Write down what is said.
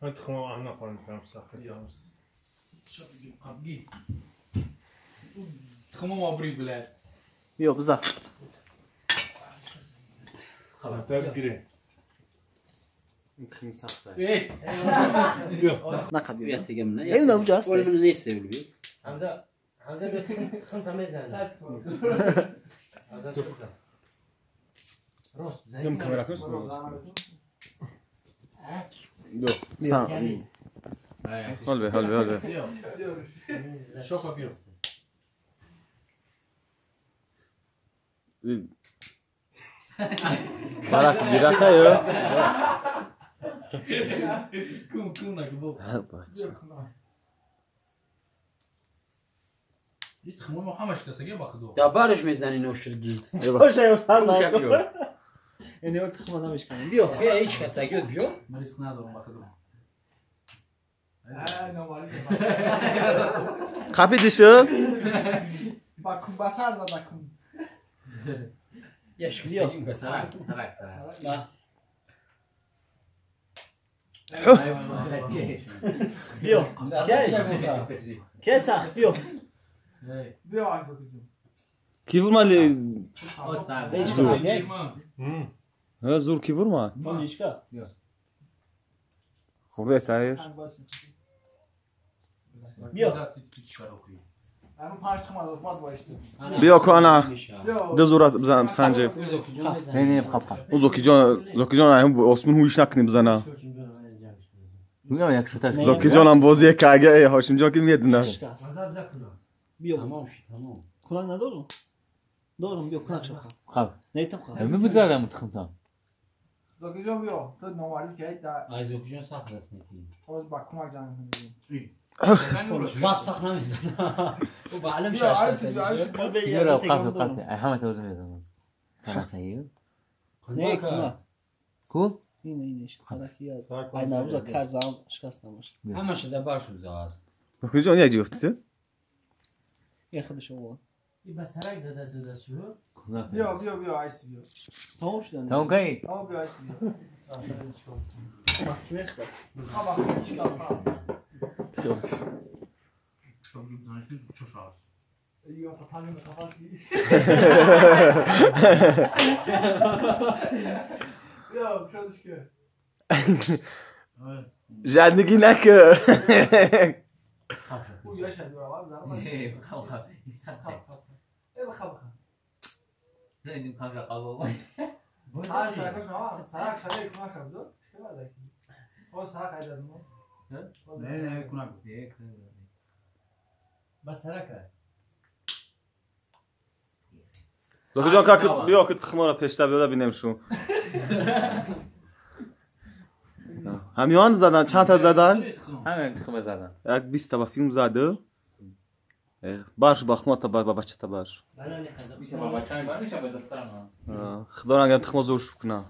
تخمه انا خورم كلام صح. تخمه ما بري بلاد. بیا بزن. تبگیره. تخم سخته. ايه. نقب بیا تگم نه. نه اونجا هست. ولی من نیست بی. حمزه حمزه بیا تخم تمیز زن. راست بزن. نم کامرا کس. دو سان. حال به حال به حال به. شوفا بیا. برات بیراتا یو. کوم کوم نگو. تخمه همش کسگی باخدو. دبارش میزنی نوشرگی. باشه فردا. اینو ول تخمه نمیشکنم. بیا. بیا هیچ کسگی بیا. من ریسک ندارم باخدو. قپیدی شد؟ با کن بسر زد کن. یه شکستگی می‌کنه. بیا. کی سخت بیا. بیا کی vurmalı? Zor. Ha zor ki vurma. خورده سایش. بیا. بیا کانا. دو زورات بزنم سنجه. نه نه قب قب. او زوکی جان زوکی جان هم آسمون هوش نکنی بزنه. میگم یک شوتر. زوکی جان هم بازی کاگه هاشم جان که میدونه. بیا. تمام شد تمام. کنان ندارم. دارم بیا کنان شو. قب. نیتم قب. من بزنم تخمتم. زوکی جان بیا. تو نامردی که در. ای زوکی جان سخت است نکی. باز با کمک جان کنی. باف سخت نمیزنه. او با علم شاش. بیا قب قب. همه توزن میزنم. سنتایی. نه کنان. کو؟ اینه اینه سرکی ای نروزا کرزم شکست نباشه. همش دبار شو زاست. زوکی جان یه جفته. یه خودش او. بس هرک زده زده شو. بیا بیا بیا ایس بیا. تمام شدن. تمام کی؟ آ بیا ایس بیا. جدنگی نکه. زوکی جان که بیا که تخمه را پیشتر بیاده بینیم شو. همیان زدن چند تا زدن؟ همین تخمه زدن. یک 20 تا با فیلم زده. برش با خمه تا بر با بچه تا برش. خدا نگم تخمه زور شو کنه.